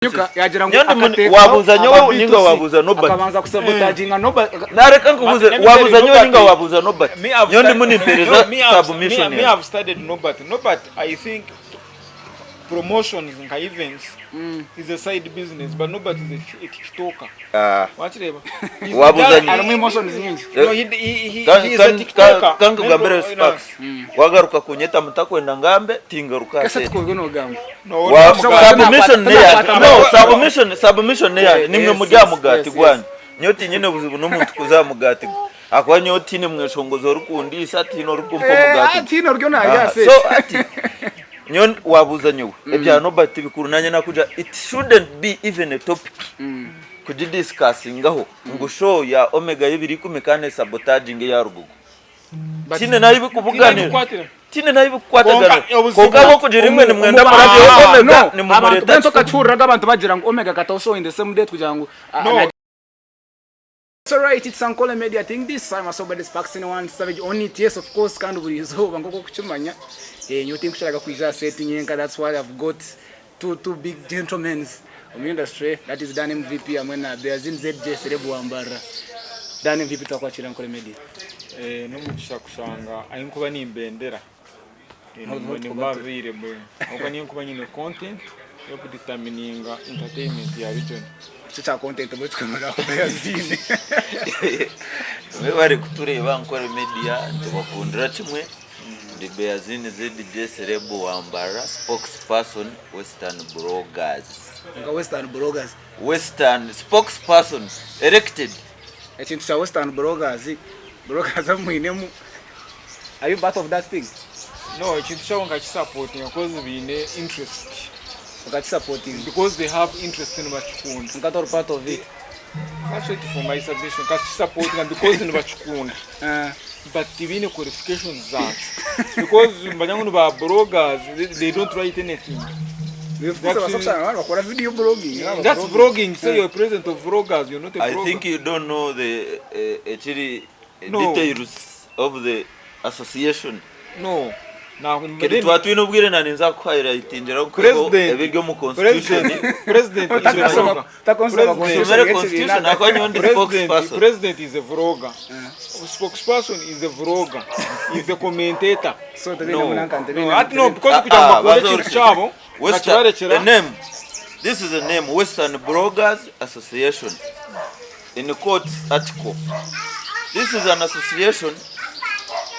Nyuka yagira ngu Nyowe ndi muni- akateekaho wabuuza nyowe aba ninga B2C, wabuuza Norbert? akabanza kusabotaginga Norbert. Nareka nkubuuze, Let me tell wabuuza you, nyowe ninga Norbert- wabuuza Norbert? Me, I've Nyowe ndi stu- munimpeereza No, me, I've- submission me, me, yange. I've studied Norbert. Norbert, I think promotions nka events is a side business, but Norbert is a, a TikToker. Ah. Wakireba? He's Wabuuza the- nyowe. Harimu emotions nyingi. No, he, he, he, Ka- he is ka- a ka- TikToker. Kankugambire No, Sparks. Wagaruka kunyeta mutakwenda ngambe tingaruka Kese ase. tukorwe nogamba. No, Wa- no, submission neyange. No, submission, submission neyange. Yeah, Nimwe muri yes, aha mugati yes, gwanyu. Nyowe tinyine buzibu n'omuntu kuza aha mugati gwe. Ahakuba nyowe tiine mweshongozi orikundiisa, tiine orikumpa omugaati gwe. Tiine oryo narya Aha, se. So ati nyowe wabuuza nyowe ebya Norbert tibikuru nanye nakugira it shouldn't be even a topic kugidiscussingaho ngu show ya Omega y'ebiro ikumi kandi esabotaginga eya Rugogo. But- Tiine nahi bikubuganira. Tiine Tiine nahi bikukwatagana. Kwonka obuzibu- Kwonka ahabw'okugira imwe nimwenda Omu- murabyeho Ah, Omega no, abantu nimumureta benshi okakihuriraga abantu bagira ngu Omega kataho show in the same date kugira ngu ah, No. na- It's alright, it's Ankole Media thing this time I saw the Sparks in one Savage on it. Yes, of course, kandi buri izooba nk'oku okukimanya. Eh, nyowe tinkusharaga kwija aha set nyenka, that's why I've got two big gentlemen omu industry, that is Dan MVP hamwe na Beazin ZJ Celeb wa Mbarara. Dan MVP twakwakira Ankole Media. Eh, n'omugisha kushanga ahi nkuba nimbendera. Eh, Nobu nimba tukuba turi. available. Ahabw'okuba niyo nkuba nyine content yokudetermininga entertainment ya region. Ekyo kya content mbwenu tukamaraho Beazin. Mwebare kutureeba Ankole Media nitubakundira kimwe. Ndi Beazin ZJ Celeb wa Mbarara spokesperson Western Bloggers. Nka Western Bloggers. Western spokesperson elected. Ekintu kya Western Bloggers, bloggers abu mwinemu, are you part of that thing? No, ekintu kyabo nkakisapotinga coz baine interest. Okakisapotinga? Because they have interest nibakikunda. Kwonka tori part of it? That's it for my submission. Nkakisapotinga because nibakikunda. But tibaine qualifications zakyo. Because nibamanya ngu ni ba bloggers, they don't write anything. Bakora video blogging. That's vlogging. Say you're president of vloggers, you're not a I vlogger. think you don't know the ekiri No. details of the association. No. Now, Keri twaba twine obwire na ninza kuhighlightingira nkuheho President, ebiri omu constitution. President, President is a vlogger. Utakonsoba Tusomere constitution ahakuba nyowe ndi President, spokesperson. President is a vlogger. Spokesperson is a vlogger. Is a commentator. So No. No, ati no, because kugira ngu Ah, ah, bakore baza ekintu ori- kyabo, Western, the bakibarekyera. name. This is the name, Western Bloggers Association. In quotes article. This is an association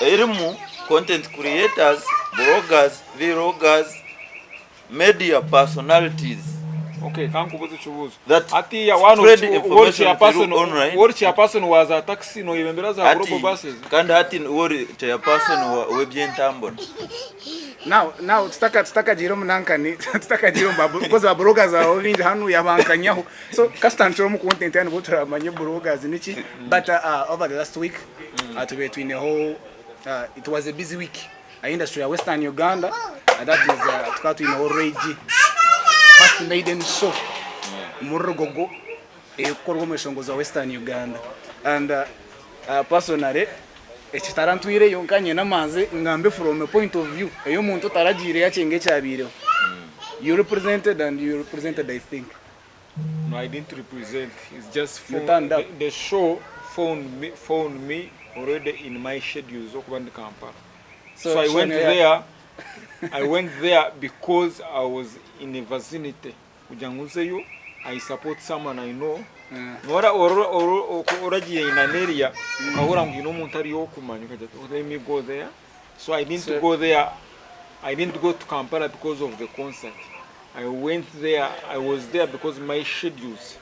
erimu content creators, bloggers, vloggers, media personalities Okay, kankubuze ekibuuzo. that Hatiya waana spread ori information chairperson, through online. ori chairperson wa za taxi noyebembera za Hati, global buses. kandi hati niwe ori chairperson wa- w'eby'entambura. Now, now tutaka tutakagira omu nankani tutakagira omu ba because ba bloggers abo bingi hanu yabankanyaho so kasitandikire omu content hanu nibwo turamanye bloggers niki but over the last week tubaire twineho it was a busy week aha industry ya western Uganda that is tukaba twineho Ray G first maiden show omuri Rugogo erikukorwa omu ishongozo za western Uganda and personally Eki tarantwireyo nka nyine amanzi ngambe from a point of view ey'omuntu otaragiireyo akyenga ekyabaireho. You represented and you represented I think. No, I didn't represent. It's just You phone, turned up. the, the show phoned me, phoned me already in my schedules okuba ndi Kampala. So, I show went niyo ya- there. I went there because I was in a vicinity. Kugira ngu nzeyo, I support someone I know. Ora ora ora oragiye in an area ukahura ngu hine omuntu ariyo okumanya ukagira oti let me go there. So I didn't So- go there. I didn't go to Kampala because of the concert. I went there, I was there because my schedules,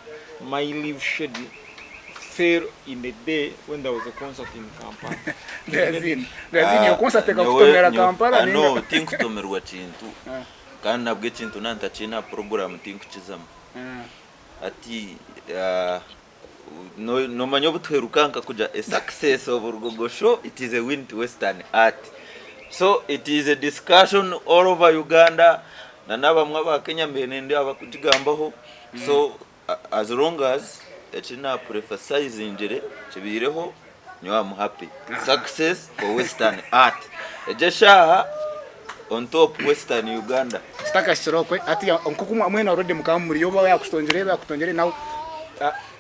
my leave schedule fell in the day when there was a concert in Kampala. Ndazini. Ndazini iyo concert Nyowe- ekakutomera nyowe- Kampala ah, ninga. no, tinkutomerwa kintu. Kandi nabwo ekintu na ntakiine aha puroguraamu tinkukizamu. Hati nomanya obu tuheruka nkakugira a success of Rugogo show it is a win to western art. So it is a discussion all over Uganda na n'abamwe aba Kenya mbaire nindeeba bakugigambaho. So as long as eki na prephasizingire kibaireho nyowe am happy. Success for western art. Egyo eshaaha. On top western Uganda. Tutakahikire okwe hati nkoku mwena already mukaba muriyo oba yakutongire oba yakutongire now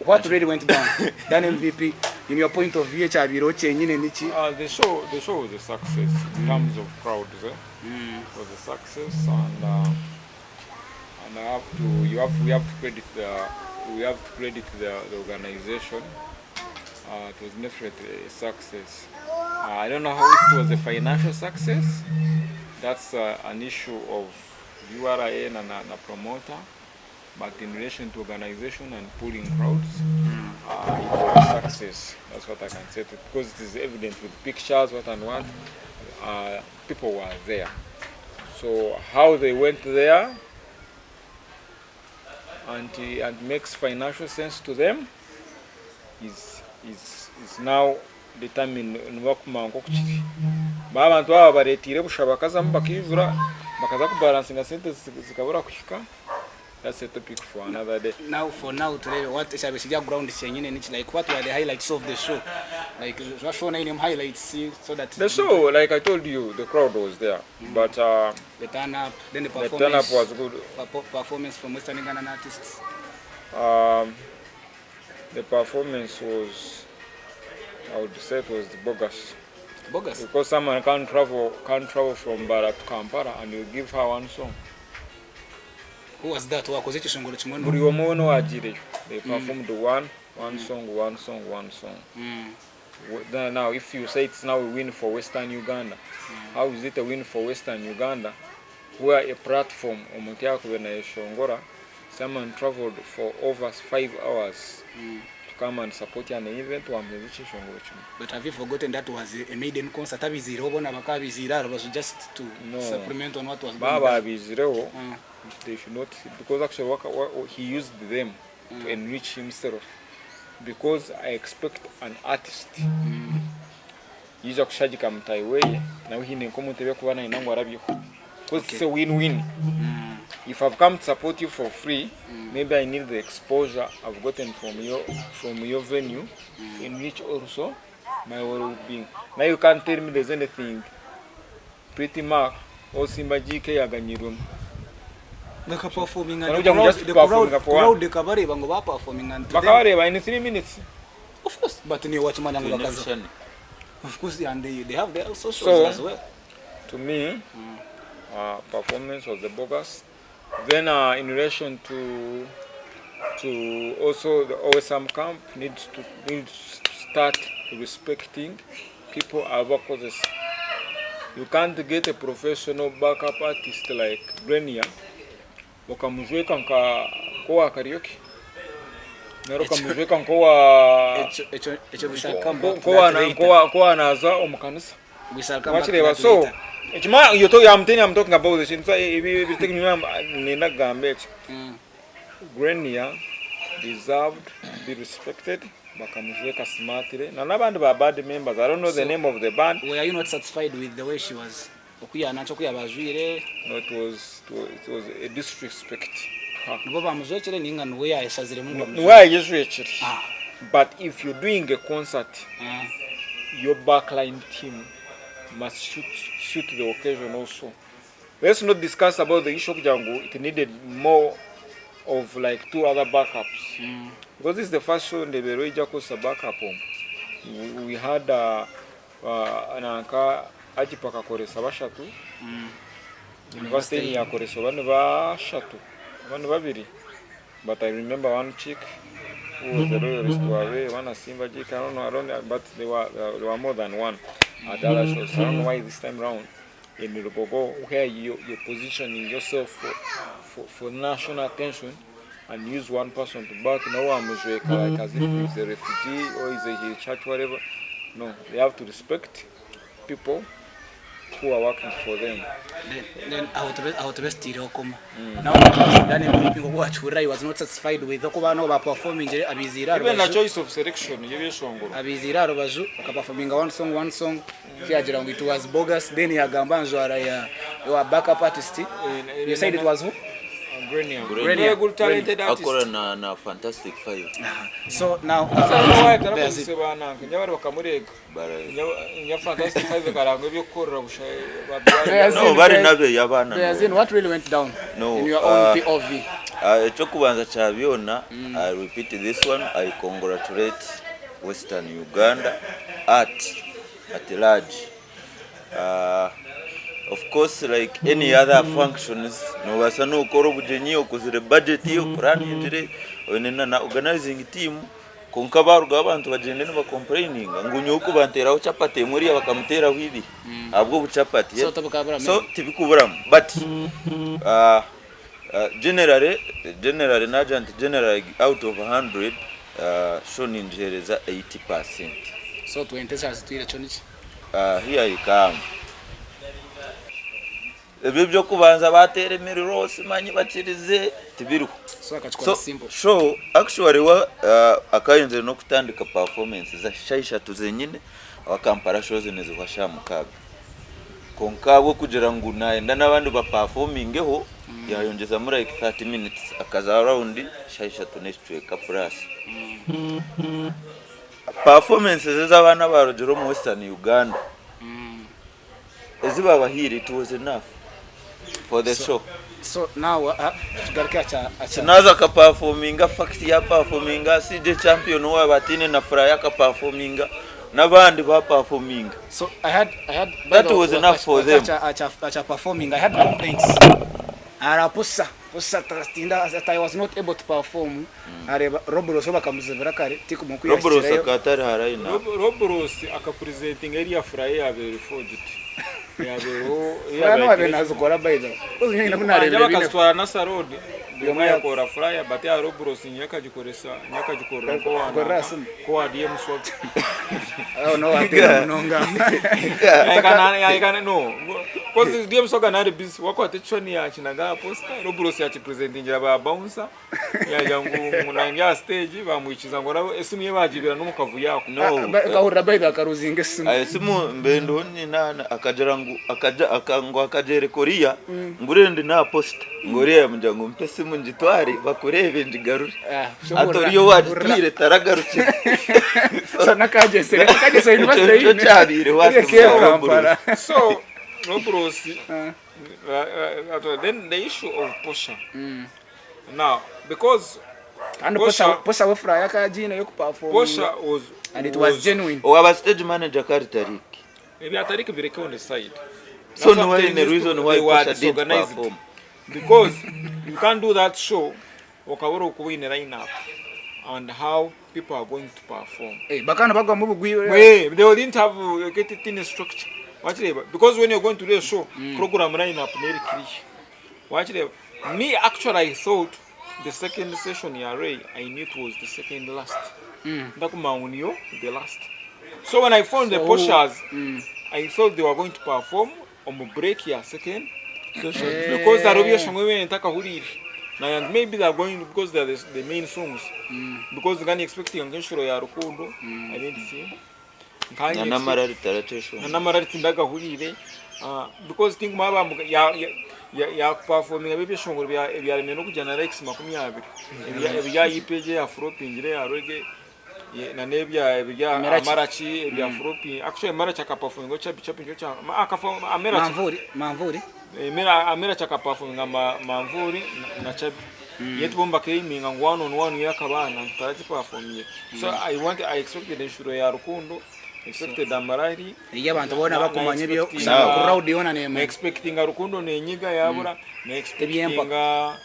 what really went down Dan MVP in your point of view ekyabaireho kyenyine niki? The show the show was a success in terms of crowds eh? It was a success and uh, and I have to you have we have to credit the we have to credit the, the organization uh, it was definitely a success uh, I don't know how if it was a financial success that's uh, an issue of URA na, na, na promoter but in relation to organization and pulling crowds it was a success that's what I can say to, because it is evident with pictures what and what people were there so how they went there and, and makes financial sense to them is, is, is now determined nibakumanya nk'oku kiri ba abantu baba bareteire busha bakazamu bakaijura bakaza kubalansinga sente zikabura kuhika that's a topic for another day. Now for now turebe what ekyabaire kiri aha ground kyenyine niki like what were the highlights of the show like show show name highlights so that The show, like I told you, the crowd was there, but the turn up then the the turn performance up was good. performance from Western Ugandan artists. The performance was, I would say it was bogus. Bogus. Because someone can't travel from Bara to Kampala and you give her one song. Who was that? Wakoze ekishongoro kimwe Buri omwe weena owaagiireyo, they performed one song, one song, one song. Now, if you say it's now a win for Western Uganda, how is it a win for Western Uganda where a platform omuntu yakuba nayeshongora, someone traveled for over 5 hours to come and support an event wamuheeza ekishongoro kimwe. But have you forgotten that was a maiden concert abiziireho bona bakabiziire aha rubaju just to No. supplement on what was going Baba down. babizireho they should not, because actually he used them to enrich himself, because I expect an artist yija kushagika mutayi weye nawe hiine nk'omuntu ebi arikuba nayenda ngu arabyeho because it's a win-win. If I've come to support you for free, maybe I need the exposure I've gotten from your venue to enrich also my well-being. Now you can't tell me there's anything Pretty Mark or Simba GK yaganyirwemu. Bakaperforminga Bano the kugira ngu crowd, just the performinga crowd, for one. crowd ekabareeba ngu baperforminga and to them, Bakabareeba in 3 minutes. of course, but niwe wakimanya ngu bakaza. Connection. Of course, and they have their socials So, as well. To me, performance was the bogus. Then in relation to also the OSM camp needs to start respecting people abakozesa. You can't get a professional backup artist like Grenia okamujweka nka nkowa karaoke nari okamujweka nkowa Ekyo ekyo we shall come back to nkowa that later. nkowa naza omu kanisa. We shall come back to Wakireba that so later. ekima you talk, I'm telling you, I'm talking about this so ebi ebitekinyuma nenda kugamba eki Grenia deserved to be respected bakamujweka smartly na n'abandi ba band members. I don't know the So- name of the band. Were you not satisfied with the way she was okuyana nkyo okuyabajwire? No, it was a disrespect to her. Nibo bamujwekire ninga niwe yayeshaziremu ngu bamujweke? Niwe yayejwekire. But if you're doing a concert, your backline team must shoot the occasion also. Let's not discuss about the issue kugira ngu it needed more of like two other backups. Because this is the first show ndebero ija kukozesa backup omu. We had nanka Agipa akakoresa bashatu. University yakoresa bani bashatu, bani babiri. But I remember one chick who was the loyalist to Abe, one Simba Jik, I don't know, but there were more than one at other shows. I don't know why this time round in Lugogo, where you're positioning yourself for national attention and use one person to back no one like as if he's a refugee or he's a church, whatever. No, they have to respect people who are working for them. Then aho tubesitiireho koma. Now Dan MVP ngo wachurira he was not satisfied with okuba no ba performing abiziira Even the rubaju choice of selection, y'ebyeshongoro. Abiziira rubaju bakaperforminga one song, one song, kiyagira ngu it was bogus. Then yagamba njwara ya your backup artist. You said it was who? Grenier. Grenier. Very good talented artist. Akora na na Fantastic 5. So now Wayi there's tarakozese banange nyabari bakamurega. Bara- Nya Fantastic 5 karangwa ebyokukorera busha There's No, bari nabe abaana. There's in what really went down No, in your own POV. Ekyokubanza kya byona, I repeat this one, I congratulate Western Uganda art at large. Of course like any other functions, nobaasa nokora obugyenyi okozire budget, opuraningire, oine na na organizing team, kwonka barugaho abantu bagyende niba complaininga ngu nyowe kubanteraho chapati emwe oriya bakamuteraho ibiri ahabw'obuchapati. So tibukaburamu. So tibikuburamu but generally, generally nagira nti generally out of 100 show ningihereza 80%. So 20 ekyazitwire kyo niki? Here I come. Ebyo eby'okubanza bateera emiriro simanyi bakirize tibiriho. So akakikora So simple. show actually we akayenzire n'okutandika performance za shaaha ishatu zenyine awa Kampala shows nizihwa shaaha mukaaga. Kwonka ahabw'okugira ngu nayenda n'abandi baperformingeho yayongyezamu like 30 minutes akaza around shaaha ishatu n'ekicweka plus. Performances ez'abaana abarugire omu Western Uganda ezi babahaire it was enough for the show. So now tugaruke acha acha Sinaza akaperforminga, Fact yaperforminga, CJ Champion waaba ataine na flyer akaperforminga n'abandi baperforminga. So I had I had by That the was enough for them. Acha acha acha performing I had complaints. Ara pusa pusa tinda that I was not able to perform. Areeba Robros bo bakamuzibira kare tikumuku Robros yahikireyo. akaba atari ha line up. Robros akapresentinga eriya flyer yabaire forged. Yaabaireho Flyer niwe nazikora by the way. Because nyowe nabwo nareebire Banja biine bakazitwara na Sarod. Buri omwe Buri omwe yakora flyer but ya Robros niyo akagikoresa niyo akagikorera nkowa Korera aha simu. nkowa DM Swag. Aho niho wateera munonga. Yahika no cause DM Swag nari busy wakwata ekishushani yakinaga aha poster Robros yakipresentingira ba bouncer yagira ngu ngu nari aha stage bamwikiza ngu araba esimu ye bagibira n'omu kavuyo ako. No. Nkahurira by the way akaruzinga esimu. Aha esimu mbe ndiho nyine akagira ngu akaja aka ngu akagyereka oriya ngu oriya ndi n'aha posita ngu oriya yamugira ngu mpa esimu ngitware bakureebe ngigarure. Hati oriya owagitwire taragarukire. So n'akagyesere akagyesere Ekyo university nikyo eine. kyabiireho aha Eriyo simu ya eka Kampala. Robros. So Robros then the issue of Posha now because Kandi Posha Posha Posha we flyer akagiine y'okuperforminga Posha was and it was genuine. Owaba stage manager kari Tariq. Ebya Tariq bireke on the side. So That's what niwe I'm aine telling you, reason they why were Posha didn't disorganized. perform. Because you can't do that show okabura okuba oine line up and how people are going to perform. Eh, bakaba nibagwamu obugwi Wee, they didn't have a get it in a structure. Wakireeba? Because when you're going to do a show, program line up neri clear. Wakireeba? Me actually I thought the second session ya Ray, I knew it was the second last. Ndakumanya ngu niyo the last. So when I found the So, Poshers, I thought they were going to perform omu break ya second session. Because hariho ebyeshongoro ebi ntakahuriire. And maybe they are going because they are the main songs. Because nga ni expecting nk'enshuro ya Rukundo, I didn't see. Nkanye Na n'amarari tarakyeshongora. Na n'amarari tindagahuriire. Because tinkumanya bamuga ya ya ya kuperforminga ebyeshongoro bya ebyaremire n'okugira na likes 20. Ebya ebya EP ya floppingire ya reggae na n'ebya ebya Amaraki. Amaraki ebya flopping. Actually Amaraki akaperforminga chapi chapi nikyo kya akafa Amaraki. Manvuri, Manvuri. Emera Amaraki akaperforminga Manvuri na Chabi. Yet bo bakaiminga ngu one on one y'akabaana ngu taragiperforminga. So I want I expected enshuro ya Rukundo, expected Amarari. Ei abantu boona bakumanya ebyo Na kushanga expectinga crowd yoona na neemanya. expectinga Rukundo nenyiga yabura, na Eby'empaka. expectinga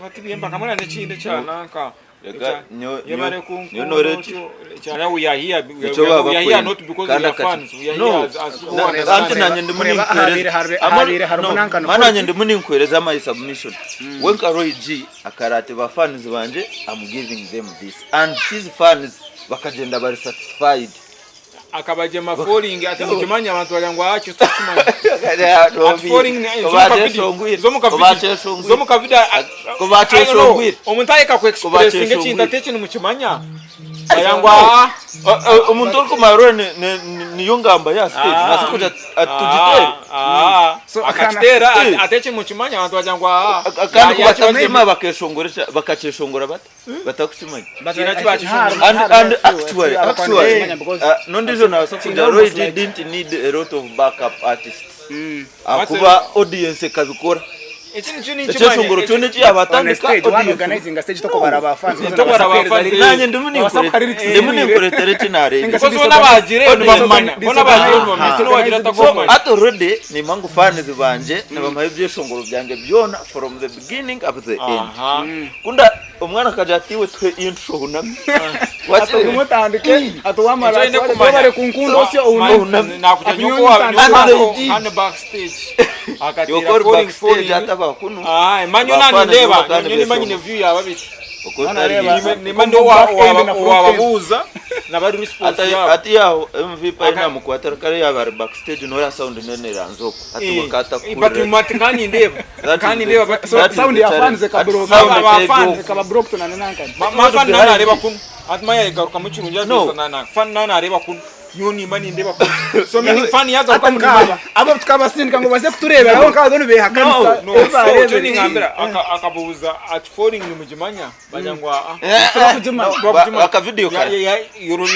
bati by'empaka mbwenu n'ekindi ekya nanka Reka ekya nyo- yebare nyo- ku nyo nkundo noreki. otyo ekya we are here we Nikyo are, baba we are here bakwenda. not because we Kandi are akati- fans we are No, here as, as people who na- understand anti nanye ndimu Kureba ninkwereza- ahabaire harbe- Ama- ahabaire harimu no, nankana ma nanye forty. ndimu ninkwereza my submission. Wenka Roy G akarate ba fans banje I'm giving them this and his fans bakagyenda bari satisfied. Akabagyema falling ati mukimanya abantu bagira ngu aha kyo tukimanya. Ati falling zomuka video omuntu areka ku expressinga ekintu ati eki nimukimanya. Baya ngu aa. Omuntu orikumara rero niyo ngamba ya stage naabaasa kugira ati tugiteere. So, Akakiteera ate eki mukimanya abantu bagira ngu aa. Kandi ku batakukima bakeeshongora bata? Batakukimanya. And and actually actually n'ondiijo naabaasa kugira Roy G didn't need a lot of backup artists ahakuba audience ekabikora. Ekyeshongoro kyona eki yaaba atandika audience Naanye ndimu ninkureetera eki naareebire. So hati already nimba ngu fans bangye nibamuha ebyeshongoro byangye byona from the beginning up to the end. Kunda omwana akagira ati iwe tuhe intro ohuname. Ati otandike ati wamara webare kunkunda osyo ohuname. And they did. Yoka ori backstage hati aba kunu. Ba fans bo bakaba nibeshongora. Hati aho MVP ahi namukwatira kare yaaba ari backstage noreeba sound nene eranza okwo hati we katakuhurira That is the So that is sound the ya challenge. fans Hati ekabroka sound eteega okwo. ekaba broke na nankani. No. Hati nkaaba abo tukabasindika ngu baze kutureebera bo nkaba nibeehakanisa No. ebi baareebire. Tibakugimanya. Akavidiyo kare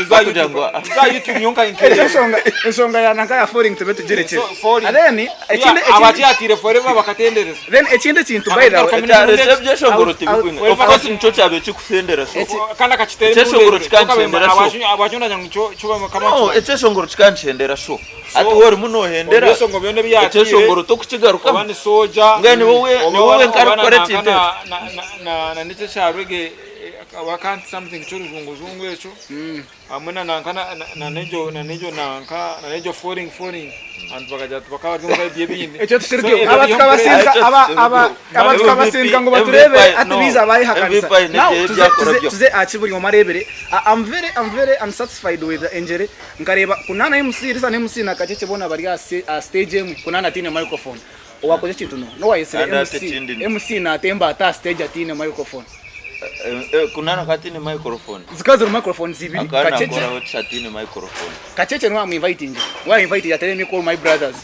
Bakugira ngu Egyo enshonga enshonga ya nanka ya falling tube tugirekire. Then ekindi ekindi Abakyatire forever bakatendereza. then ekindi ekintu by the way Ekyarese ebyeshongoro tibikwinga. Of course nikyo kyabaire kikusendera so. Kandi akakitera Ekyeshongoro kikanshendera so. No, ekyeshongoro kikanshendera so. Hati wowe orimu nohendera Ebyeshongoro byona ebi yatiire, ekyeshongoro tokukigarukamu. Oba ni soja, Mbwenu niwe niwe wenka arikukora ekintu ekyo. na nekyo ekya reggae oba kanti something ky'orujungujungu ekyo hamwe na nanka na negyo na negyo nanka na negyo falling falling abantu bakagira bati bakaba bari omu vibe y'ebindi. Ekyo So, tukirugyeho. ebyo Aba biri tukabasinga Ekyo aba tukirugyeho. aba aba MVP tukabasinga ngu batureebere MVP ati no. biiza baayehakanisa. MVP aine Now ebyo tuze ebyakora tuze byo. tuze aha ki buri omwe areebere. I'm very I'm very unsatisfied with engyere nkareeba Kunana MC Lisa na MC na Kakye boona bari aha aha stage emwe Kunana ataine microphone. Owaakoze ekintu n'oha? N'owaayetsire Kandi ati MC ekindi ni- MC naatemba ata aha stage ataine microphone. Kunana akaba ataine microphone. Zikaba ziri microphones ibiri Akaba Kakye nakoraho ki ataine microphone. Kakye niwe amuinvitingire. Niwe amuinvitingire ati let me call my brothers.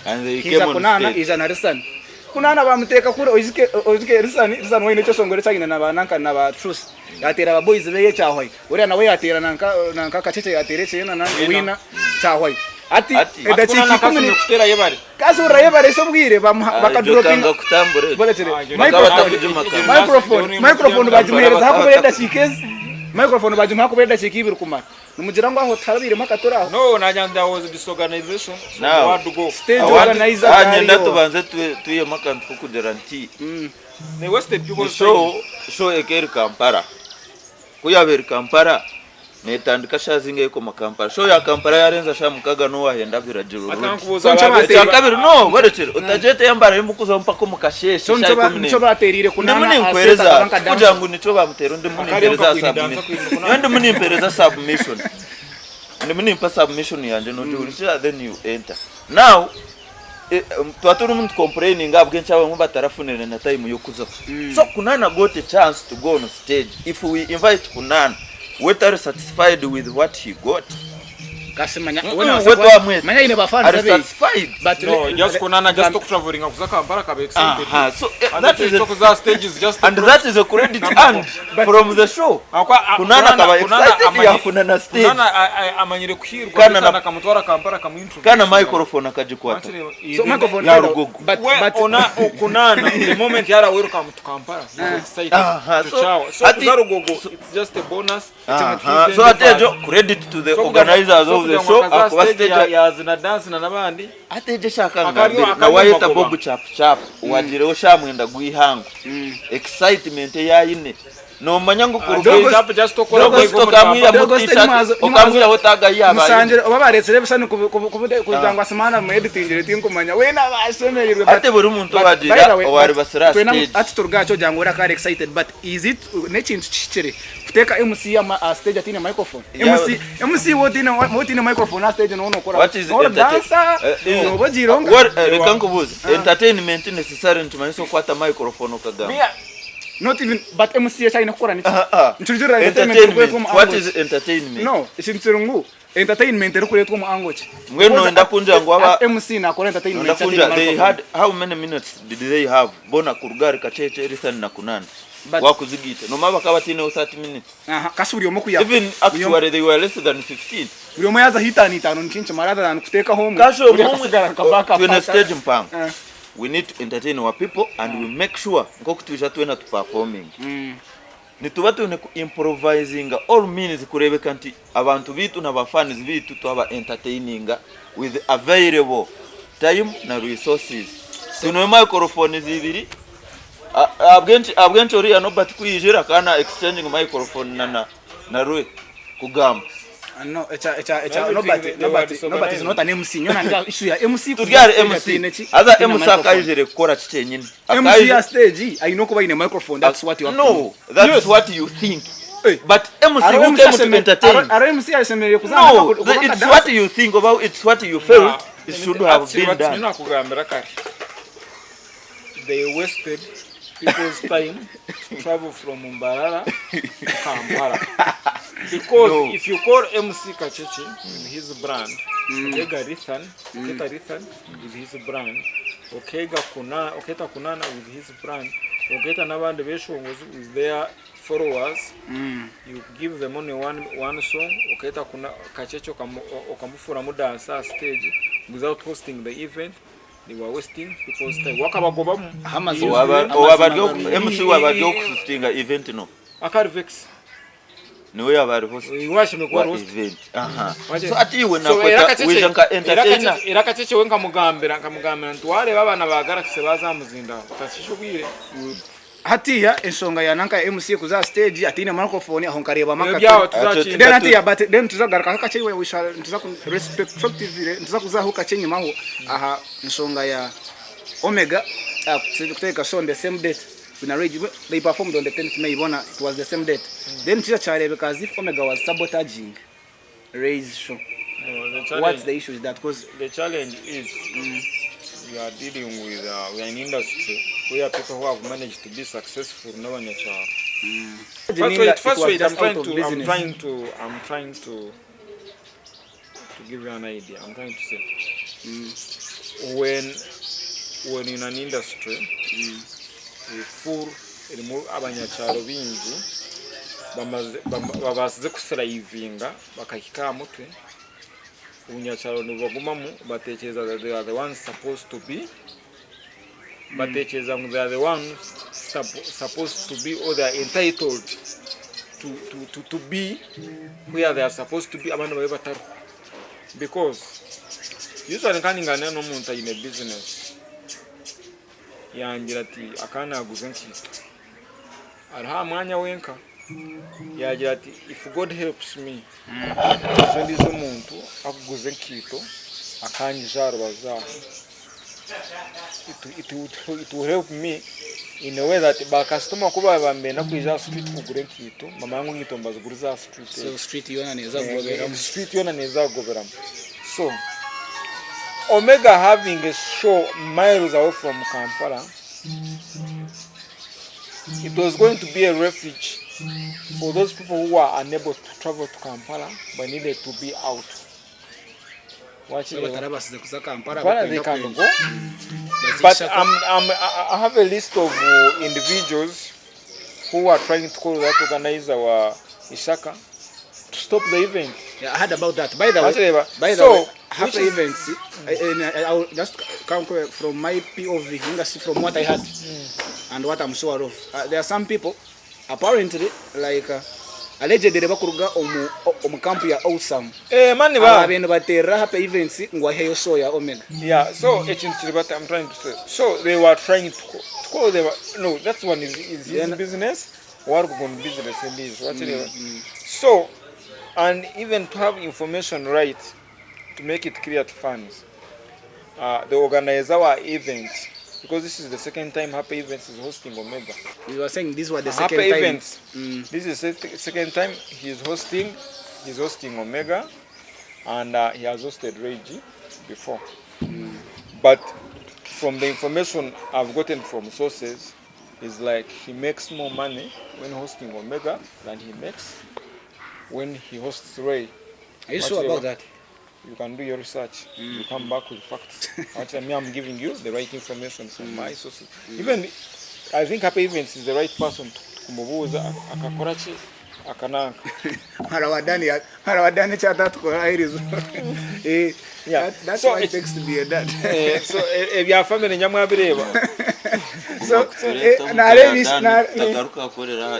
And they Haija came on Kunana stage. haija na Lisani. Kunana bamuteeka kuri oijuke oijuke Lisani Lisani we aine ekyeshongoro eki aine na ba nanka na ba Truth. Yateera ba boys beye kyahwayo. Oriya nawe yateera nanka nanka Kakye yateera ekye na nanka Winner kyahwayo. Hati Hati. edakiika ikumi ni Kuteera yebare. Kazoora yebarese obwire bamuha Ah, baka egyo dropinga kanga kutambura egyo. Borekire. Ah, egyo Bakaba Microphone batakugimaka. microphone microphone bagimuhereza hakubaho edakiika ezi microphone bagimuha hakubaho edakiika ibiri kumara nimugira ngu aho tiharabairemu akatura aho No, nagira ngu there was disorganization. So Now, we had to go. Stage I want- organizer Ah, nyenda hariyo. tubanze twihemu akantu k'okugira nti They wasted people's show time. show eka eri Kampala ku yaaba eri Kampala netandika shaaha zingahi ekoma Kampala show ya Kampala yarenza shaaha mukaga nowahenda biragiro Ati already. nkubuuza So, ababe- nkyabate- Ekyakabiri no borekire otagyeta embara y'omukuzaho mpaka omu kasheeshe So shaaha nikyo ikumi nikyo n'emwe. bateereire Ndimu kunaana aha seeta ninkwereza akaba nka tikugira dancer. ngu nikyo bamuteera ndimu Akariyo nimpereza nkakwine dancer submission kwine kunaana. nyowe ndimu nimpereza submission ndimu nimpa submission yangye nogihurikira then you enter now Tuba turimu nitu complaininga ahabw'enki abamwe batarafunire na time y'okuzaho. So Kunana got a chance to go on stage. If we invite Kunana, we tari satisfied with what he got. Kasi manya Mm-mm, we nabaasa we kuba twamweta. manya aine ba fans Ari abeeye. satisfied. But No, le- just le- Kunana just gam- okutravelinga kuza Kampala akaba excited. Aha, so And that is a, ekyokuza stages just and that is a credit earned from the show. Akwa- a- Kunana akaba excited yafuna na stage. Kunana amanyire kuhiirwa Kana Kana na- akamutwara Kampala akamuintroduce. Kana microphone akagikwata. So microphone Ya by the- Rugogo. but We but ona Kunana the moment yara welcome to Kampala he was excited. Aha, to so shower. So ati- kuza Rugogo it's just a bonus. Aha, so ati egyo credit to the organizers of the show akuba stage yazina dance na nabandi. Ati egyo eshaaha Akariyo- kangambire na akariyo wayeta magoba. Bob Chap Chap wagireho shaaha mwenda gw'eihangwe excitement ei aine nomanya ngu kuruga Dogo- Chap just okora Dogo bwego sito muri okamwihamu Dogo sito t-shirt nimwazo- okamwihaho tag ei yaaba aine. Musangire oba baretsire ebishushani kugira ngu asimana mu editingire tinkumanya weena bashemereirwe but Hati buri muntu but by the owagira way owari but basire aha twena stage. hati turuga aha kyogira ngu ori akaba ari excited but is it n'ekintu kihikire kuteeka MC aha stage ataine microphone? MC MC waaba otaine waaba otaine microphone aha stage nooba nookora What is Nooba entertain- oridansa nooba ogiire nka What, reka nkubuuze entertainment necessary nikimanyisa okukwata microphone okagamba? Not even but MC eki aine kukora niki? Ah, ah. Nikirugirira entertainment erikureetwa Entertainment. omu What angle is ki? entertainment? No, ekintu kiri ngu entertainment erikureetwa omu angle ki? Mbwenu Because noyenda kungira ngu aba at MC nakora entertainment noyenda ki ataine kungira they microphone? had how many minutes did they have bona kuruga ahari Kacheche, Ethan na Kunani But wakuzigaita nomanya bakaba bataineho 30 minutes aha, kasi buri omwe ku ya even buri omwe actually they were less than 15 buri omwe yaazaho itaano itaano nikinkimara rather than kuteekaho omwe Kasha buri omwe omwe akasigara nka backup twine ata stage mpango Eh. we need to entertain our people and we make sure nk'oku twija twena tu performing nituba twine ku improvisinga all means kureebeka nti abantu baitu na ba fans baitu twaba entertaininga with available time na resources twine microphones ibiri ahabw'enki ahabw'enki oriya Norbert ku yaijire akaba na exchanging microphone na na na Roy kugamba No, ekya ekya ekya Everything Norbert they were Norbert Norbert is disorganized. not an MC. Nyowe nangye issue ya MC turi kuza ahari stage MC atiine ki haza atiine MC microphone. akaijire kukora ki kyenyini MC Akaije ya stage aine okuba aine microphone that's what you have to no know. that's Yes. what you think Hey. but MC Hariho who MC came to ashemereire entertain hariho MC ashemereire kuzaana no kuba it's akadansa. what you think about it's what you felt it should have been done Nakugambira kare they wasted people's time to travel from Mbarara to Kampala because No. if you call MC Kacheche with his brand, Okega Rithan, Oketa Rithan with his brand, Okega Kuna, Oketa Kunana with his brand, Oketa n'abandi beshongozi with their followers, you give them only one, one song, Oketa Kuna, Kacheche okamufuramu dancer stage without hosting the event, they were wasting people's time. Wakabagobamu. Amazima Owaba ari amazima oku- MC waba ari okuhostinga event no Akari Vex. niwe yaba ari host Washime kuba wa host. event aha Waje. so ati iwe So, era nakweta Kacheche- wija nka era entertainer Kacheche- era Kacheche we nkamugambira nkamugambira nti wareba abaana ba Galaxy bazamuzinda utashisha obwire Hatiya enshonga ya nanka ya MC kuza aha stage ataine microphone aho nkareebamu Ebyo byaho akatari. tuzakinda Then hatiya but then tuzagaruka kakye we shall nituza ku respectively nituza kuzaho kakye enyimaho aha nshonga ya Omega kuteeka show on the same date na Rage they performed on the 10th May bona it was the same date then kija kyareebeka as if Omega was sabotaging Ray's show. No, the What's challenge, the issue with that? Because the challenge is we are dealing with we are in industry where people who have managed to be successful n'abanyakyaro. First wait, it first was wait, I'm just trying out of to, I'm business. trying to, I'm trying to, to give you an idea. I'm trying to say, when, when in an industry, full erimu abanyakyaro bingi bamaze babaasize kusirayivinga bakahika aha mutwe, obunyakyaro nibubagumamu batekyereza that they are the ones supposed to be, batekyereza ngu they are the ones supposed to be or they are entitled to be where they are supposed to be abandi babe batariho. Because usually nkaninganira n'omuntu aine business yangira ati akanaguza enkaito ariho aha mwanya wenka yagira ati if God helps me ejo ndiza omuntu akuguza enkaito akanyija aha rubaju aha it will help me in a way that ba customer ku baba nibenda kwija aha street kugura enkaito bamanya ngu enkaito nibaziguriza aha street So street yoona neeza kugoberamu. Street yoona neeza kugoberamu. So Omega having a show miles away from Kampala, it was going to be a refuge for those people who were unable to travel to Kampala but needed to be out. Wakireba? Batarabasize kuza Kampala Kampala they bakwenda can kwenda. go. But Bazishaka. I have a list of individuals who are trying to call that organizer wa Ishaka to stop the event. Yeah, I heard about that. By the way, Wakireba? by the So, way, happy which is- events. I will just come from my POV, industry, from what I heard and what I'm sure of. There are some people, apparently, like allegedly bakuruga omu camp ya Awesome. Mani ba. Aba nibateerera happy events ngu aheyo show ya Omega. Yeah, so ekintu kiri bata, I'm trying to say. So they were trying to call them. No, that one is his Then business. Work on business and this. What So, and even to have information right, to make it clear to fans, the organizer our event, because this is the second time Happy Events is hosting Omega. You were saying this was the Happy second time. Events. This is the second time he's hosting Omega, and he has hosted Reggie before. But from the information I've gotten from sources, Is like he makes more money when hosting Omega than he makes when he hosts Ray. Are you sure about that? You can do your research. You come back with facts. Actually, me, I'm giving you the right information from my sources. Even I think Happy Events is the right person to kumubuuza akakora ki akananka. Harawadani harawadani kyatatukora ahirizo. Eh, Yeah. that's So why it it's- takes to be a dad. Eh, so ebya family nyamwabireba. So nareebisa tagaruka akorera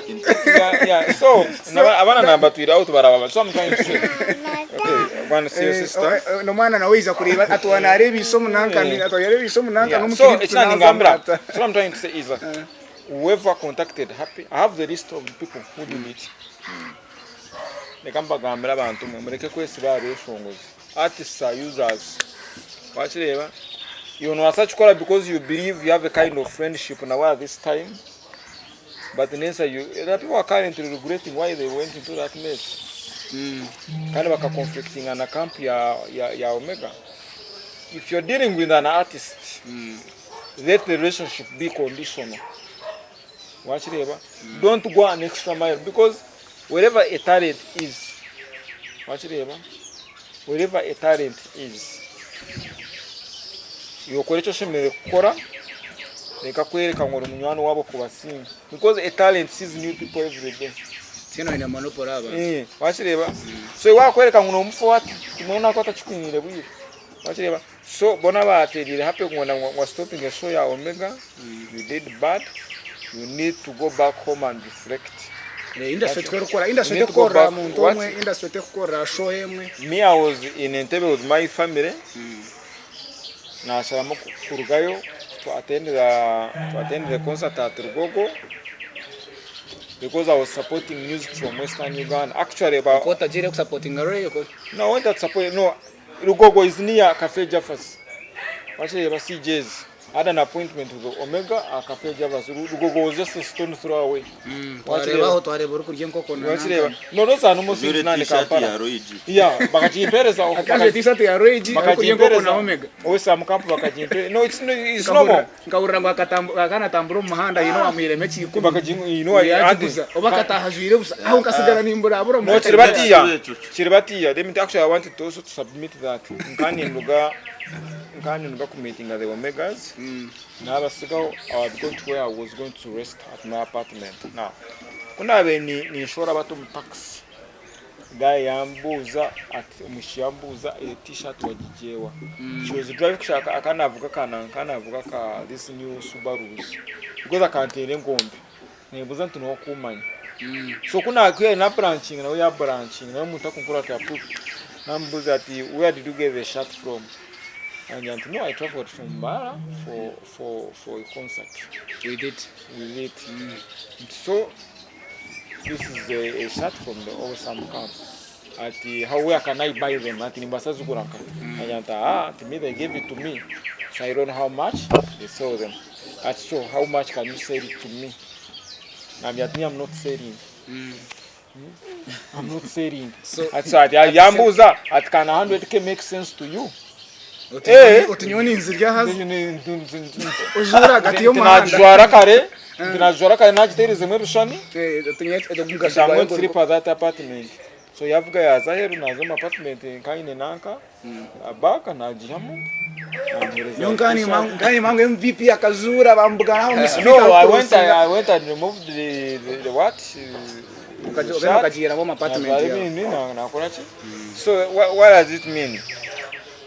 Yeah. So abaana nambatwire out barababa. So I'm trying to say. Okay, go and see your sister. nomwana nawe yiza kureba atuwa nareebisa omunankani atuwa yareebisa omunankani Yeah. So ekinaningambira. So what I'm trying to say is that whoever contacted Happy, I have the list of the people who did it. Reka mbagambire abantu mwe mureke kwesiba abeshongozi. Artists are users. Wakireeba? Iwe nobaasa kukikora because you believe you have a kind of friendship nawe at this time. But nensa you, there are people are currently regretting why they went into that mess. Kandi bakaconflictinga na camp ya Omega. If you're dealing with an artist, let the relationship be conditional. Wakireeba? Don't go an extra mile because wherever a talent is, wakireeba? Wherever a talent is, iwe okore eki oshemereire kukora, reka kwereka ngu ori munywani waabo kubasinga. Because a talent sees new people every day. Tino ine monopoly abantu. Wakireeba? So iwe wakwereka ngu nomufa ati, timwe nako atakikwiniire bwire. Wakireeba? So bona bateerire Happy ngu wa stopping a show ya Omega, you did bad, you need to go back home and reflect. Industry twerikukora industry You need to go tekukorera back. muntu What? omwe industry tekukorera show emwe. Me, I was in Entebbe with my family. Nasharamu kurugayo to attend the concert at Rugogo because I was supporting music from Western Uganda. Actually, about Kota jire kusupportinga Ray ko. No, I went to support. No, Rugogo is near Cafe Jaffas. Actually, CJ's. I had an appointment with Omega at Cafe Jaffas. Rugogo was just a stone throw away. Twarebaho twareba uri kurya enkoko na Wakireeba? No, those are normal things Jure now in t-shirt Kampala. ya Roigi. Yeah, bakakimpereza. Akaje t-shirt ya Roigi ari kurya enkoko na Omega. Owesa mukampu bakakimpereza. No, it's normal. Nkahurira ngu akanatambura omu muhanda haine owamuhairemu ekiikumi. Bakajin, you know, I Yagiguza. Oba akataaha ajwaire busa. Aho nkasigara nimburabura omu No, katare. kiribatiya. Kiribatiya. Let me actually I wanted to also to submit that. Nkaninuga ku meeting the Omegas. Nabasigaho I was going to where I was going to rest at my apartment. Now, kunabe ni ninshora bato mu taxi. Guy yambuuza ati omushi yambuuza e t-shirt wagijewa. She was driving kushaka akanavuga kana akanavuga ka this new Subarus. Because akantere engombe. Nebuza nti nokumanya. So kuna kuya na branching na ya branching na omuntu akunkura ati apu. Nambuza ati where did you get the shirt from? And ati no, I traveled from Mbarara for a concert. We did. With it. So this is a shirt from the Awesome camp. Ati how where can I buy them? Ati nimbasa zuguraka. And ati to me they gave it to me. So I don't know how much they sell them. Ati so how much can you sell it to me? And ati me I'm not selling. I'm not selling. So Ati so ati yambuza ati can 100k make sense to you? Eh. Otunyoni nzirya hazi ujura hagati y'omuhanda. Tinajwara kare nagiteerezemu ebishushani. Eh, I'm going to sleep at that apartment. So yavuga yaza aheeru naza omu apartment nkaine nanka abaka nagihamu namhereza Nkani mangu MVP akazura bambugana aho mu No, I went and removed the what? The shirt. Ukagiyiramo mu apartment yawe. Nakora ki? So what does it mean?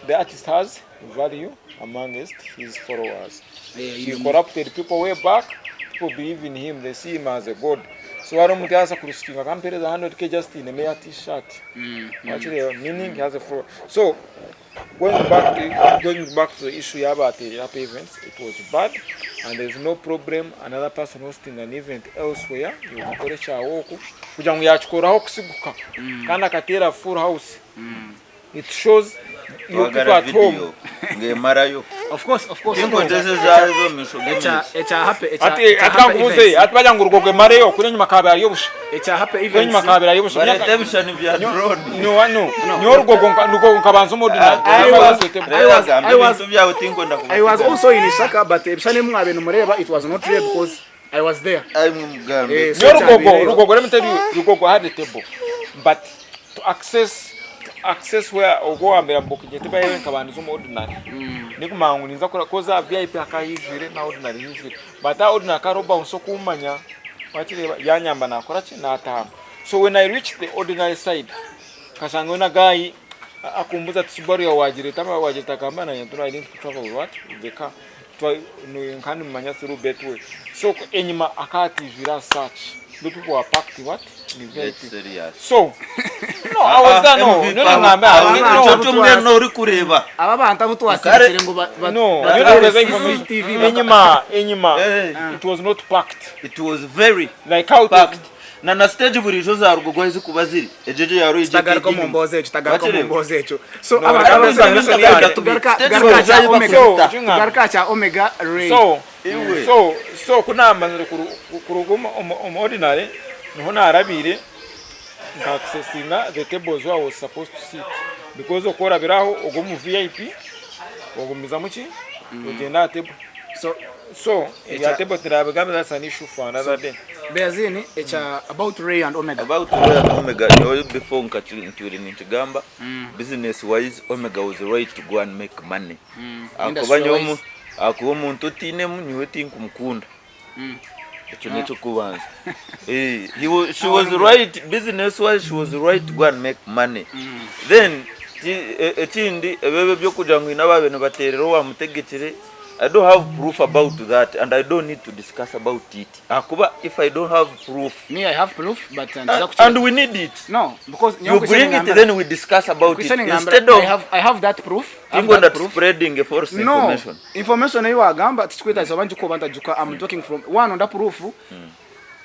The artist has value amongst his followers. He corrupted people way back. People believe in him. They see him as a god. So wari omuntu yaza kurisikinga akampereza 100K just in a mere t-shirt. Actually, meaning he has a follower. So going back to the issue about the Happy Events, it was bad, and there's no problem. Another person hosting an event elsewhere, yokukora ekyawoku kugira ngu yakikoraho kusiguka kandi akateera full house. It shows you people Twagala at home. video ng'emarayo. Of course. Tinkontese zaazo misho. Ekya Happy ekya Ati ati kankubuze ati bajya ngo urwo mareyo kuri nyuma kabera yobusha ekya Happy kuri Events nyuma kabera yobusha. Bareta ebishani bya drone. No, no, nyo urwo nkabanza umodina. Ebintu byawe tinkwenda. I was also in Isaka, but ebishane mwabe numureba, it was not real because I was there. Ai mwe mugambe. Eh, so Nyo Rugogo, kyabiireyo. Rugogo, let me tell you, Rugogo had a table. But to access to access where ogwo wambere mbukinye tibahewe nkabandiza omu ordinary. Nikumanya ngu ninza kora koza VIP akahijwire na ordinary hijwire. But aha ordinary akaba hariho bouncer okumanya wakireeba yanyamba nakora ki natahamu. So when I reached the ordinary side nkashangayo na guy akumbuza ati Subaru yawe wagireta wagireta akamba nanye nti no I didn't travel with what with the car. Nkaba nimumanya through Betway. So enyima akaba atiijwire as such. The people were packed what? Ni Get VIP. serious. So no I was there no MVP no ngambe aho- no Icyo cyumweru norikureeba. Aba bantu abu twasindikire ngu ba- ba- no batware no information CCTV baka- enyima enyima Eh. it was not packed It was very like how it was packed. Na na stage burijo za Rugogo ahu zikuba ziri. Egyo egyo ya Roy Tutagaruka omu mboozi ekyo, tutagaruka omu Bakireba. mboozi ekyo. So No, abantu reka abaza- tugambe tugaruka- tugaruka Stage tugaruka burijo kya ahu Omega. bakuta. So, Tugaruka kya Omega Ray. so Iwe. so so ku naamazire kuruga omu ordinary niho naarabiire nka accessinga the tables where I was supposed to sit because oku orabire aho ogwa omu VIP ogumizamu ki ogyenda aha table So so ebya Ekya- table turabigambe that's an issue for another day. Beazini ekya about Ray and Omega. About Ray and Omega, nyowe before nkatwire ninkigamba, business wise Omega was right to go and make money. Ahakuba Industry nyowe wise. ahakuba omuntu otiinemu nyowe tinkumukunda. Ekyo n'ekyokubanza. Eh, he wa, she was right business wise she was right to go and make money. Then ti- e- ekindi ebyo ebyokugira ngu haine abaabaire nibateerera owaamutegekire I don't have proof about that and I don't need to discuss about it ahakuba if I don't have proof Me I have proof but ntiza and we need it No, because you bring it then we discuss about it instead I of have I have that proof. I have tingo that that proof. spreading a false No, information information eyi wagamba tikikwetagisa oba ngikuba ntajuka I'm talking from one onda proof.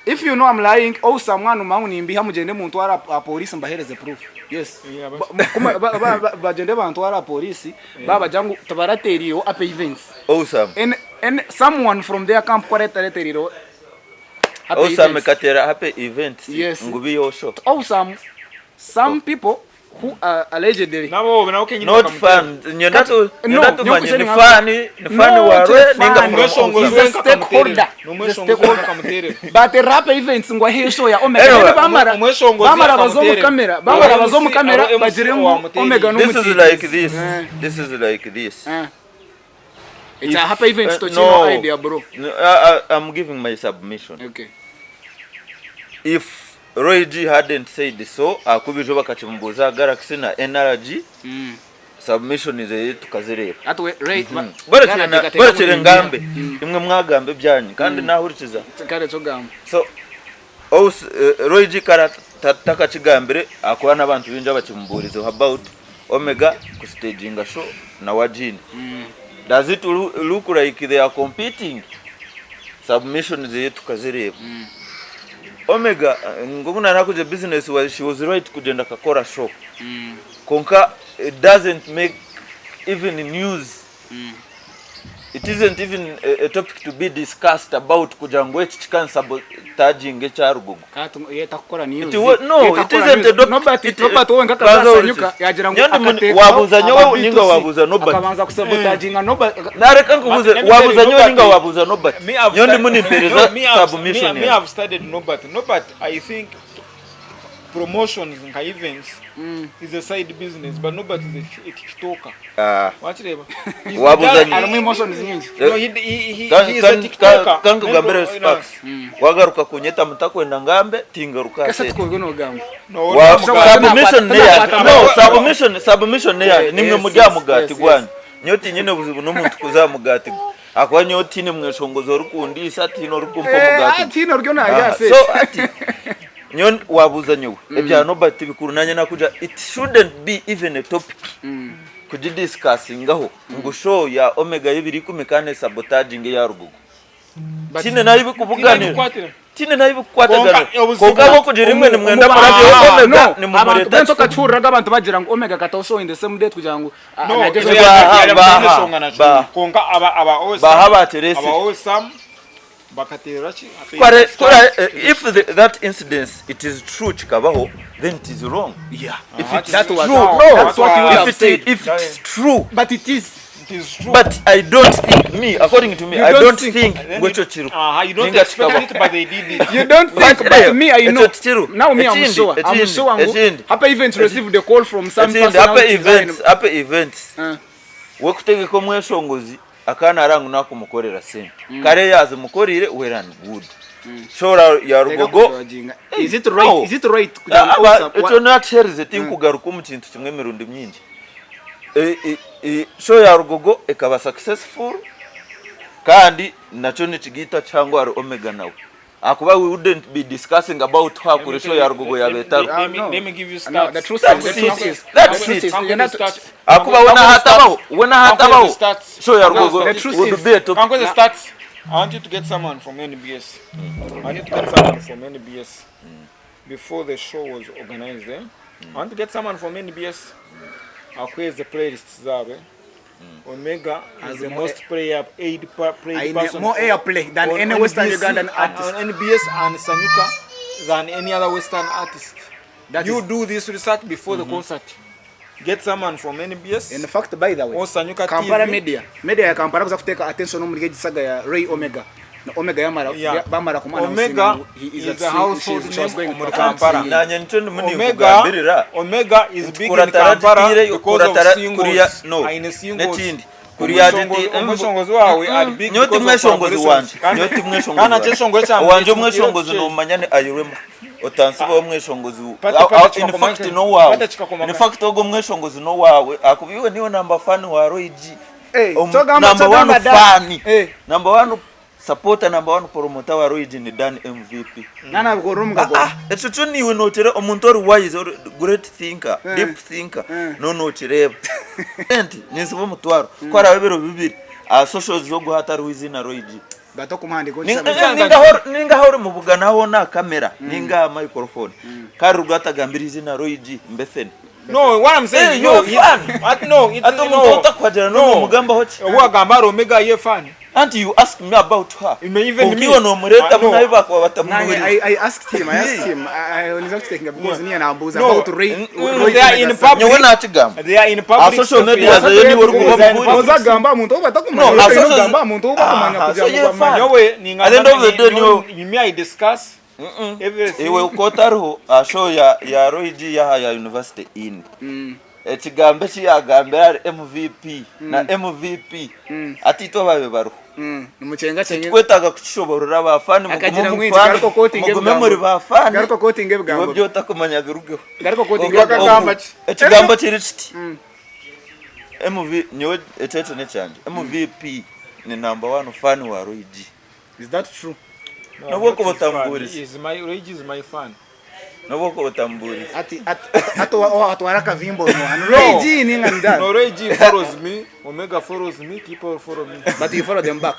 If you know I'm lying, ou someone mangu nimbiha mugyende muntware aha police mbahereze proof. Yes. Yeah, Ba- ba- ba- ba- Bagyende bantware aha police babagira ngu tibaratereireho Ape Events. Awesome. And, and someone from their camp ku aretaretereireho Happy Awesome Events. ekateera Happy Events Yes. ngu biheho show. Awesome. Some people who are allegedly Nabo nabo kenyini Not bakamuteera. fan. Nyenda tu No, nyenda tumanye nyowe ni kuseni fan ni fan No, warwe tiri ninga fan. from Omweshongozi He's a Awesome. wenka stakeholder. akamuteerera. He's a N'omweshongozi wenka stakeholder. akamuteerera. But rap events ngu ahe show ya Omega. Anyway, Then bamara omweshongozi bamara baza omu akamuteerera. kamera, bamara Owa baza omu MC kamera aba MC bagire ngu owamuteerire. Omega This is n'omutiitiizi. like this. Eh. This is like this. Eh. Ekya Happy Events Uh, tokiine no. idea bro. No, I'm giving my submission. Okay. If Roy G hadn't said so, ahakuba ijo bakakimubuuza aha Galaxy na NRG, submission ze tukazireeba. Hati we Ray Barekire na- barekire ngambe, imwe mwagamba ebyanyu kandi nahurikiza. Kare tugamba. So Ous, Roy G kare atakakigambire ahakuba n'abantu baingi abakimubuurizeho about Omega kustaginga show na Wajini. Does it look like they are competing? Submission zeye tukazireeba. Omega nkoku narakugira business wise she was right kugyenda akakora show. Kwonka it doesn't make even news. It isn't even a topic to be discussed about kugira ngu eki kikansabotaging ekya Rugogo. It wa, no, it isn't a doc, it, Norbert wenka banza akazasanyuka ohurikize. yagira ngu Nyowe ndi muni- akateekaho wabuuza aba nyowe ninga B2C wabuuza Norbert. akabanza kusabotaginga Norbert Nareka nkubuuze, Let me tell you, wabuuza nyowe Norbert, ninga wabuuza Norbert. Me I've Nyowe ndimu nimpeereza no, me I've, submission me, me yangye. I've studied Norbert. Norbert, I think promotions nka events is a side business, but Norbert is a TikToker. Ah. Wakireeba? He's Wabuuza that- harimu emotions nyingi. No, he, he, he, Kan- he is a kan- TikToker. kan- Kankugambire No, Sparks. Wagaruka kunyeta mutakwenda ngambe tingaruka Kasa ase. tukorwe nogamba. no, Wa- no, submission Tunakwata- neyanyu. No, submission submission neyanyu. Yeah, Nimwe yes, muri aha yes, mugati yes, gwanyu. Nyowe tinyine buzibu n'omuntu kuza aha mugati gwe. Ahakuba nyowe tihaine mweshongozi orikundiisa, tihaine orikumpa omugati gwe. Tihaine oryo narya Aha, se. so hati nyowe wabuuza nyowe ebya Norbert tibikuru nanye nakugira it shouldn't be even a topic kugidiscussingaho ngu show ya Omega y'ebiro ikumi kandi esabotaginga eya Rugogo. But Tihaine n'ahu bikubuganira. Tinakukwatira. Tihaine n'ahu bikukwataganira. Kwonka obuzibu- Kwonka ahabw'okugira imwe nimwenda Omu- murabyeho Ah, Omega no, abantu nimumureeta benshi kifuba. okakihuriraga abantu bagira ngu Omega kataho show in the same day kugira ngu ah, No, nagyezo ekyo Baha, yari baha, yari eshonga nakyo. baha. Kwonka aba aba awesome. Baha abateresire. Aba awesome bakateerera ki? Kware, kware, if the, that incident it is true kikabaho then it is wrong. Yeah. If it is That was true, no, no, that's what you would if have it, said. if it's true But it is. It is true. But I don't think me according to me You I don't don't think- think Then ngu you- ekyo kiriho. Aha, you don't Ninga expect kikabaho. it, but they did it. You don't think, but Bakireba, me, I ekyo know. tikiriho. Now me, I'm Ekindi, sure. I'm ekindi, sure. ngu ekindi. Happy Events received a call from some Ekindi, happy personalities. events, happy events. Uh. Wekutegeka omweshongozi akaana ngu nakumukorera sente. Kare yazimukorire well and good. Show ya Rugogo Is it right? No. Is it right? kugira ngu Ekyo nakiherize tinkugaruka omu kintu kimwe emirundi mingi. Show ya Rugogo ekaba successful kandi nakyo nikigaita kihango ahari Omega nawe. Ahakuba we wouldn't be discussing about her kuri show ya Rugogo yaaba etariho. Let me, No. let me give you stats. No, the truth That's is, the truth it. is, That's the truth it. is, you're not, Ahakuba we nahatabaho, we nahatabaho, show ya Rugogo The truth would is- be a topic. Kankweze stats. I want you to get someone from NBS. I want you to get someone from NBS before the show was organized. Eh? I want to get someone from NBS. Akweze playlists zaabo. Eh? Omega is the more most play aid played Aine person more airplay than on any Western NBC Ugandan and- artist. On NBS and Sanyuka than any other Western artist. That you is- do this research before the concert. Get someone from NBS In fact, by the way, or Sanyuka Kampala TV. media, media ya Kampala kuza kuteka attention omuri egi saga ya Ray Omega. Na Omega yamara Yeah. ya- bamara kumana Omega he is is at a sea, household she was name going omuri to Kampala. Nanye nikyo ndimu Omega, ninkugambirira. Omega is big in Kuratara Kampala tutiireyo, because of kuratara kuriya singles. no. Aine singles. N'ekindi kuriya Omweshongozi- omweshongozi wawe ari big nyowe because of timweshongozi collaborations. wangye Kandi- nyowe timweshongozi kandi nakyeshongozi kya wangye mbere omweshongozi kye- nomumanya ni ayirwema otansibaho omweshongozi Pata- Aw- pata aw- in kikakoma fact nke. nowawe Pata kikakoma in nke. fact ogwo omweshongozi nowawe akuba iwe niwe number fan wa Roy G Hey, Number togamba one da. fan Eh. number one supporter number one promoter wa Roy G ni Dan MVP Nana bikora omugago. Ah, ekyo kyo niiwe nokyere omuntu ori wise ori great thinker Eh. deep thinker Eh. no nokireeba sente ninsiba omutwaro ku haraabe ebiro bibiri aha socials z'ogu hatariho eiziina Roy G Bato kumuhandika Ninga ahu orimubugana hoona aha kamera ninga aha microphone kare ruga atagambire eiziina Roy G mbefene No, what I'm saying, Eh, no, you're he- fan. What, no, it's, Ate omuntu no. otakuhagira No. n'omugambaho ki Owagamba ari Omega ye fan. Anti you ask me about her. You may even Konka me. iwe nomureeta Ah, no. nabi bakuba Nanye, batamuhuriire. I asked him, I asked him, I was not taking because niye nambuuza No. about Ray, Ray They are in Omega. public. Nyowe nakigamba. They are in Aha public social media sphere. zeyo niwe orikuba They are in omuhuriire. public Ozagamba omuntu ou batakumanya, No, oyine aha social- okugamba omuntu ou bakumanya Aha, kugira so ngu ye bamanye. fan. Nyowe ningamba At the end of the day, nyowe- me I discuss everything. Iwe ku otariho aha show ya, ya Roy G y'aha ya University Inn. Ekigambo eki yaagambire ahari MVP na MVP ati itwe abaabe bariho. Nimukyengakyenge. Titukwetaaga kukishoboorora ba fan mugume Akagira omu ngu inti fan, garuka okotinge mugume ebigambo. muri ba fan. Garuka okotinge Iwe ebigambo. ebi otakumanya birugeho. Garuka okotinge Ogu- ebigambo. ogu- Ekigambo kiri kiti. MV nyowe ekyo ekyo n'ekyangye. MVP ni number one fan wa Roy G. Is that true? No, N'obu okuba I'm not his fan. otambuurize. He is my, Roy G is my fan. N'obu okuba otambuurize. Ati ati ati atwara akavimbo no. And Ray G ninga ni No, Ray G follows me. Omega follows me. People follow me. But you follow them back.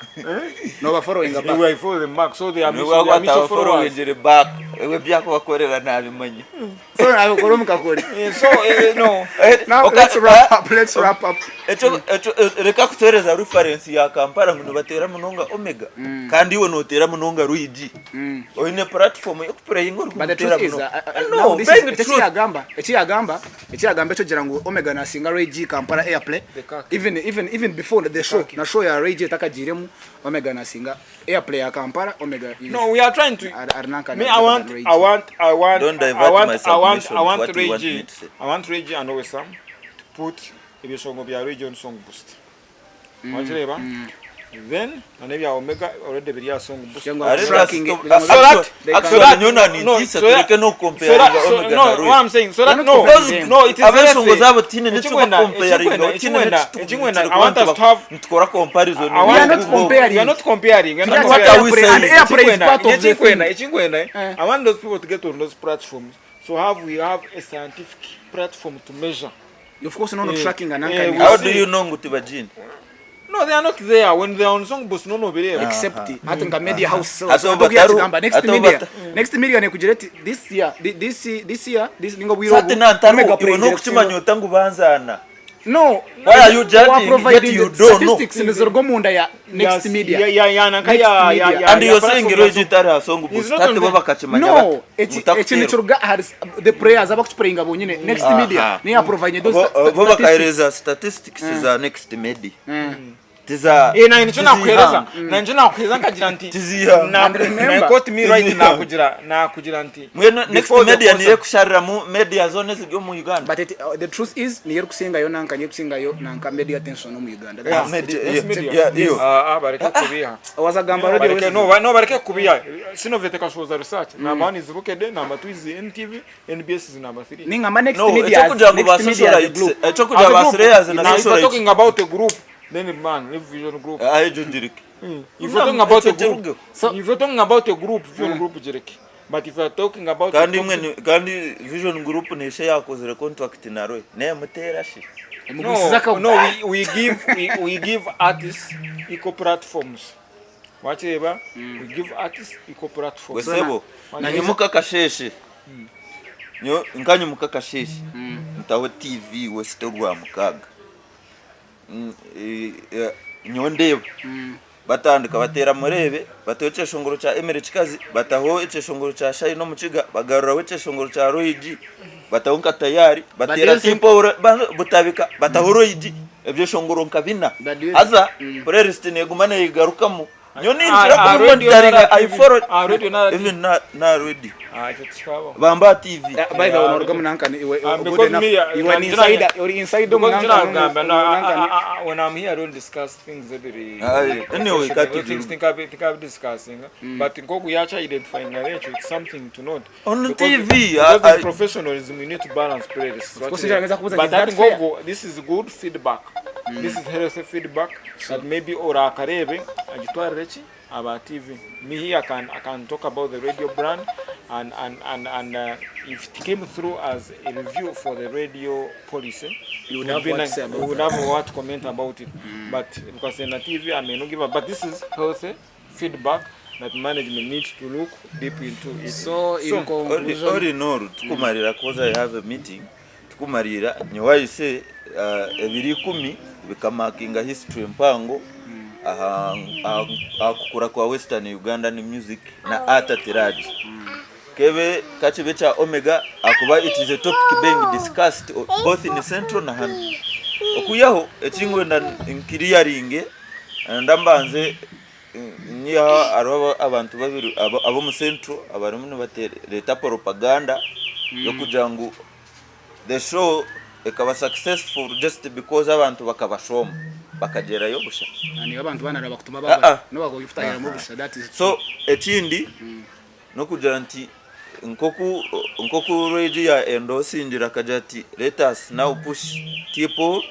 No ba following back. I follow them back. So they are Niwe mutual, they are mutual akwata followers. followingire back. Iwe ebyakubakorera nabimanya. So abikora omukakori. So no. Now let's wrap up. Let's wrap up. Ekyo ekyo reka kutuheereza reference ya Kampala ngu nibateera munonga Omega kandi iwe nooteera munonga Roy G. Oine platform y'okupureyinga But the orikumuteera truth is, munonga. now No, this is being the truth. ekiyagamba ekiyagamba ekiyagamba ekyogira ngu Omega nasinga Ray G Kampala Airplay The khaki. even even even before the show na show ya Ray G etakagiiremu Omega nasinga Airplay ya Kampala Omega is No, we are trying to. Ar- Arnanka Me, na I want, Ray G. I want, I want, Don't I divert want, my I want, submission I to want what you Ray want G. me to say. I want Ray G and Owesam to put ebishongo bya Ray G on Song Boost. Wakireba? Then na nebya Omega already biri aha Song Boost. Kugira ngu Are tracking that's- it, kugira ngu So that- they actually, can- nyowe nanintiisa so that- tureke n'okukomparinga so that- so- Omega no, na Roy. what I'm saying, so that We're not no, comparing them. no, it is Ab'enshongo hearsay. zaabo tihaine Ekikwenda, n'ekibakomparinga, tihaine ekikwenda, n'ekitu- ekikwenda, turi I want us to have nitukora comparison I want- We are not comparing. We are not comparing. We are not That's What are we Airplay, saying? and Airplay is Ekikwenda, part of the ekikwenda, thing. ekikwenda, Eh. I want those people to get on those platforms. So have we have a scientific platform to measure. Of course, no, no Eh, tracking and eh, anchoring. we How do see. you know ngu tibagiine? No, they are not there. When they are on Song Boost, no, no, bireba. Except ati nka media house so Ate so obu ati batari- kugamba next ate obu media bata- next media nekugira eti this year this this year this ninga bwire Sati obu nantariho Omega iwe Play n'okukimanya ota ngu banzaana. No, Why are you judging wa yet providing you don't know? statistics niziruga omunda ya Next Media. Ya ya ya nanka Next ya ya Media. ya. And ya you're saying platform Roy ya- G tari aha song He's boost not hati on bo the- bakakimanya No, bata eki eki mutakuteerwa. nikiruga ahari the players abakukipurayinga bonyine Next Media Aha. niyo yaprovidinge those Bo statistics. bakahereza statistics za Next Media. Tiza Eh, na nicyo nakuhereza tizihanga. na nicyo nakuhereza nkagira nti Tizihanga. na And remember- na quote me right Tizihanga. nakugira nakugira nti Mbwenu Next before the Media concert- niyo ekushariramu media zoona eziri omu Uganda. But it, the truth is niyo erikusingayo nanka niyo erikusingayo nanka media attention omu Uganda. Yeah, That's- Media, Next yeah, Media. yeah, iyo. Ah, ah, bareke kubiha Wazagamba radio bareke West. no ba- no bareke kubiha sinovete kashoza research number 1 is Bukedde number 2 is NTV NBS is number 3 Ningamba Next No, Media as- ekyokugira ngu Next ba Media as a socialites, group. ekyokugira As a ba group, slayers na now if you're socialites. talking about a group then man leave Vision Group Ah, ekyo ngireke. if you're talking about a Ekyo group kirugeho. So- if you're talking about a group Vision Group gireke but if you're talking about a Kandi top- imwe ni- kandi Vision Group nesha yakozire contract na Roy. Nemuteera shi. Emugusize No, akabu. no, we, we give we, we give artists equal platforms. Wakireeba? We give artists equal platforms. Gwe sebo, nyimuka akasheeshe. Nyo nkanyimuka akasheeshe. Ntaho TV West Orwamukaaga. Nyowe ndeeba. Batandika bateera Mureebe, bataho ekyeshongoro kya Emily Kikazi, bataho ekyeshongoro kya Shine Omukiga, bagaruraho ekyeshongoro kya Roy G, bataho nka Tayari, bateera But do you think- Simple Butabika, bataho Roy G, ebyeshongoro nka bina. But do you- Haza playlist neeguma neegarukamu. Nyowe ninkira Ah, ah, kubi radio monitoringa, nara I TV. follow Ah, radio nara even na na radio. Ah, ekyo tikikabaho. Bamba aha TV. By the way, noruga munankani iwe Ah, good because enough. me, Iwe ni ngira- insider, ori insider Because munankani. ngira nagamba, no, munankani. when I'm here, I don't discuss things every. Aye, anyway, Things kati think I'll discussing. But nkoku yacha identifying ekyo, it's something to note. On Because TV, because in professionalism, you need to balance playlists. Of course, ngira kubuza, But is that that fair? nkoku, this is good feedback. This is healthy feedback that maybe orakareebe agitwarire ki aba TV. Me here I can talk about the radio brand and and and and if it came through as a review for the radio policy, You would would have be what to nice. say about We would have what to comment about it. But because in the TV, I may not give up. But this is healthy feedback that management needs to look deep into it. So in So, conclusion, All in all, tukumarira cause I have a meeting. Tukumarira nyowe I say ebiro ikumi bikamakinga history mpango aha aha kukura kwa Western Ugandan music na art at large. Kebe kakibe ekya Omega ahakuba it is a topic being discussed both in Central na hanu. Okwihaho ekinkwenda nkiriyaringe nda mbanze nyiheho hariho abantu babiri ab'omu Central abarimu nibareeta propaganda y'okugira ngu the show ekaba successful just because abantu bakabashoma bakagyerayo busha. Niyo abantu banareba bakutuma Ah, baba ah. no bakufutahiramu busha that is So ekindi n'okugira nti nk'oku nk'oku Regi ya endorsingira akagira ati let us now push T-Paul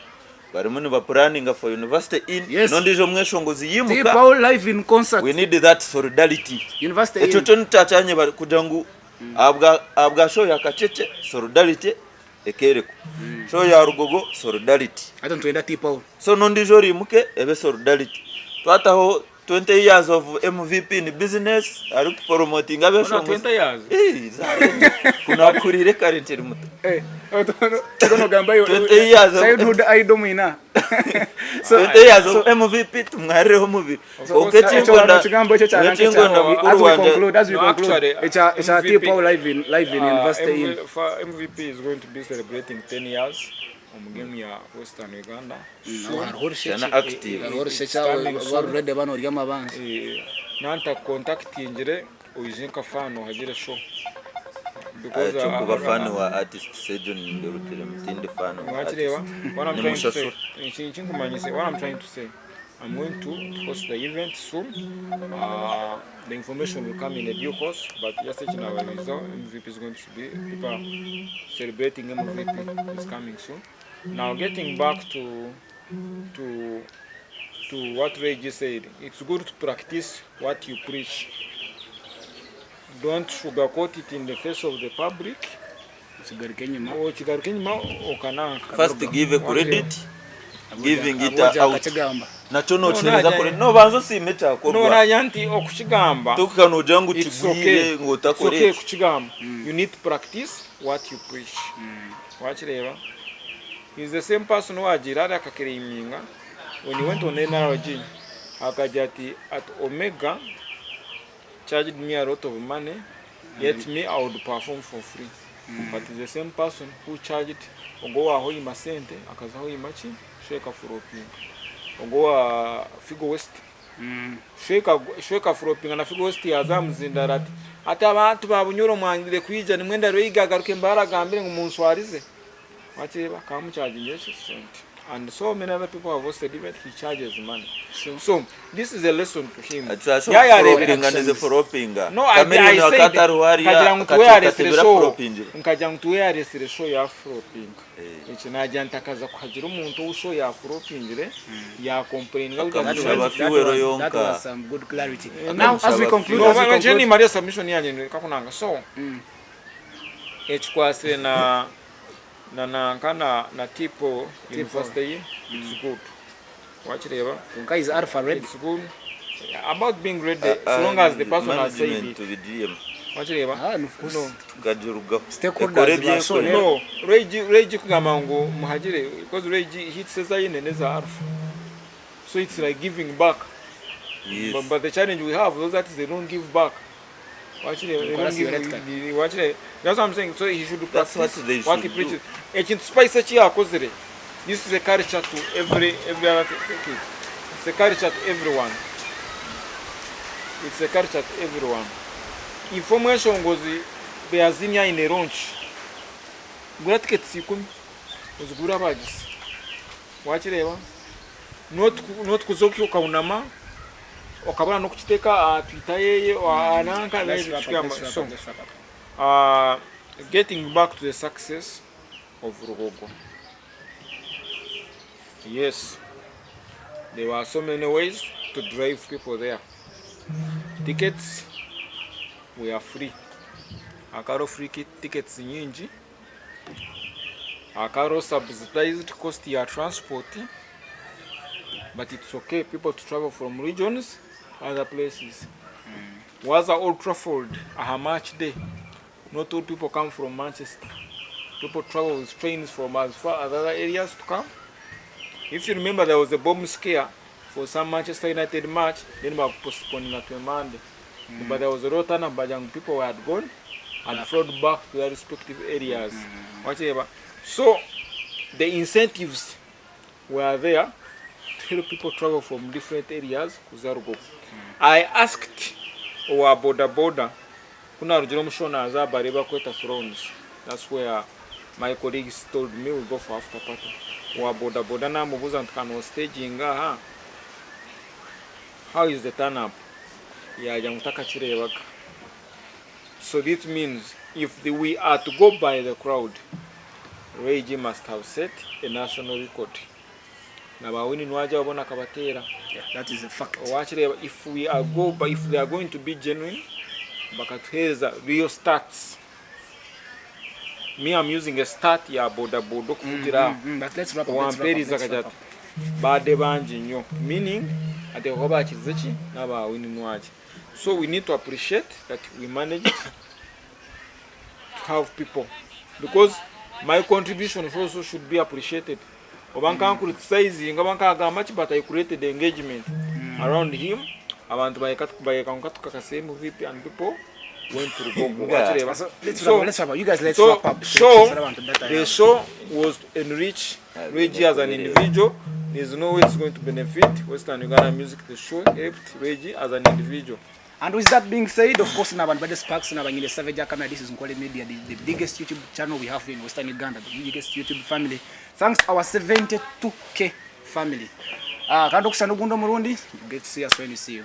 barimu nibapuraninga for university in Yes. n'ondiijo omweshongozi yimuka T-Paul live in concert we need that solidarity University ekyo in kyo nikyakyanyiba kugira ngu ahabwa ahabwa show ya Kakyeche solidarity ekerekwa show ya Rugogo solidarity hati nitwenda T-Paul so n'ondiijo oriimuke ebe solidarity twataho 20 years of MVP in business arikupromotinga Ona abeshongozi 20 years. Eh, zarenze. Kunakuriire kare nkiri muto. Eh, nogamba iwe 20 years of childhood idol mwina. So 20 years of MVP tumwarireho omubiri. Kwonka ekyo ekinkwenda ekigambo ekyo kya ekinkwenda as mukuru we wangye conclude as we No, conclude actually, ekya ekya MVP T-Paul live in live in university in MVP is going to be celebrating 10 years omu game ya Western Uganda. Aho hariho orushekye Shana active. hariho orushekye It's coming aho soon. barurede bano orya amabanza Eh, nanta contactingire oije nka fan ohagire show. Because Ekyokuba fan wa artist Sejun ndorutire mutindi fan wa Mwakireba? artist. What I'm trying to say, Nimushashura. ekinkumanyise, what I'm trying to say, I'm going to host the event soon. The information will come in a due course, but just ekinabarizaho, MVP is going to be, people are celebrating MVP is coming soon. Now getting back to to to what Reggie said, it's good to practice what you preach. Don't sugarcoat it in the face of the public. Okigaruka enyima. Okigaruka enyima okananka. First give credit, giving it Abojo out. akakigamba. Nakyo nokihereza No, kure. Nobanza osiime ekyakorwa. Noragira nti okukigamba Tokuhika nogira ngu it's kigwire okay. ngu It's otakora okay ekyo. kukigamba. You need to practice what you preach. Wakireeba? He is the same person owagiire hariya akaclaiminga when he went on NRG akagira ati at Omega charged me a lot of money yet me I would perform for free but is the same person who charged ogwo owa Hoima sente akaza Hoima ki show ekaflopinga ogwo owa Figo West show ekaflopinga na Figo West yaza aha muzindaro ati ati abantu ba Bunyoro mwangire kwija nimwenda Rweiga agaruke mbaragambire ngu munswarize Wakireeba kamucharginga eki sente and so many other people have hosted event he charges money so, so this is a lesson to him Yayareebire No, I, I said nkagira ngu tuwe yaresire show nkagira ngu tuwe yaresire show ya flopping eki nagira nti akaza kuhagira omuntu ou show ya floppingire ya complaininga Akamushaba fuel yonka. That was some good clarity. Now, as we conclude, No, as we nje conclude, nimariya submission yangye nkakunanga so ekikwasire na na nanka na na tipo university ye it's good wakireeba Konka is alpha ready. it's good about being ready so long as the person has said it tubigiyemu wakireeba Ah, and of course. No. tukagirugaho Stakeholders ekore ba ebyekore no regi regi kugamba ngu muhagire because regi hits ezayine neza alpha so it's like giving back Yes. But, but the challenge we have those artists they don't give back. Wakire, they don't give, Theoretically. wakire, that's what I'm saying. So he should That's practice what they what he should preaches. Ekintu Spice eki yakozire, this is a culture to every every other kid. It's a culture to everyone. It's a culture to everyone. Information ngozi beyazinya in a launch. Gura tickets 10 ozigura abagisi. Wakireba? Not not kuza okahunama okabona n'okukiteeka aha Twitter yeye aha nanka Let's wrap up, let's wrap so up, let's wrap up. Getting back to the success of Rugogo yes there were so many ways to drive people there tickets were free hakariho free tickets nyingi hakariho subsidized cost ya transport but it's okay people to travel from regions to other places waza Old Trafford aha match day not all people come from Manchester people travel with trains from as far as other areas to come if you remember there was a bomb scare for some Manchester United match then bakupostponinga to a Monday but there was a lot of number young people who had gone and flowed back to their respective areas Whatever. So the incentives were there to help people travel from different areas kuza Rugogo. I asked owa boda boda kunarugire omu show naza aha bar bakweta Thrones. That's where my colleagues told me we go for after party. Owa boda boda namubuuza nti kano staginga aha how is the turn up? Yagira ngu takakireebaga. So this means if we are to go by the crowd, Ray G must have set a national record. Na ba Winnie Nwagi abo boona akabateera. Yeah, that is a fact. Wakireeba if we are go by, if they are going to be genuine, bakatuheereza real stats. Me I'm using a stat ya boda boda okuvugira aho. But let's wrap up. Let's wrap up. Owampeerize Let's akagira wrap ati up. baade bangi nnyo meaning ateekwa kuba bakirize ki n'aba Winnie Nwagi. So we need to appreciate that we managed to have people because my contribution also should be appreciated. Oba nka criticizing oba nkagamba ki but I created engagement around him abantu bayeka nka tukakasa MVP and people went to Rugogo. Wakireeba? So, let's So- wrap up. Let's wrap up. You guys, let's so wrap up. show Data the show was to enrich Reggie as an individual. There's no way it's going to benefit Western Uganda music. The show helped Reggie as an individual. And with that being said, of course, Naban Bade Sparks, Nabangile Savage Camera, this is Nkole Media, the biggest YouTube channel we have in Western Uganda, the biggest YouTube family. Thanks to our 72K family. Kandi okusana ogundi omurundi, you get to see us when you see you.